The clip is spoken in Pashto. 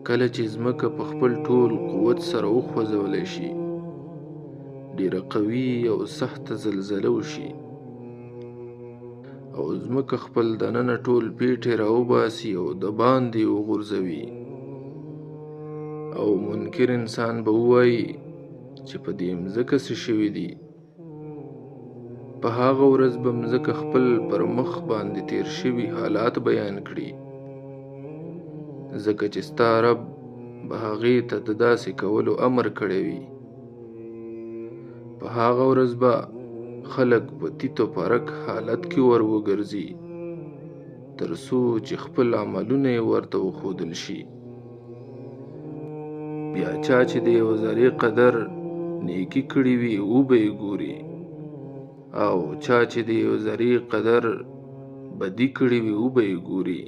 کله چې ځمکه په خپل ټول قوت سره وخوځول شي، ډېره قوي او سخته زلزله وشي، او ځمکه خپل دننه ټول پیټي راوباسي او دباندې یې وغورځوي، او منکر انسان به ووایي چې په دې مځکه څه شوي دي؟ په هغه ورځ به مځکه خپل پر مخ باندې تېر شوي حالات بیان کړي، ځکه چې ستا رب به هغې ته د داسې کولو امر کړی وي. په هغه ورځ به خلک په تیت و پرک حالت کې ور وګرځي، تر څو چې خپل عملونه یې ورته وښودل شي. بیا چا چې د یوه ذرې قدر نیکي کړې وي وبه یې ګوري، او چا چې د یوې ذرې قدر بدي کړې وي وبه یې ګوري.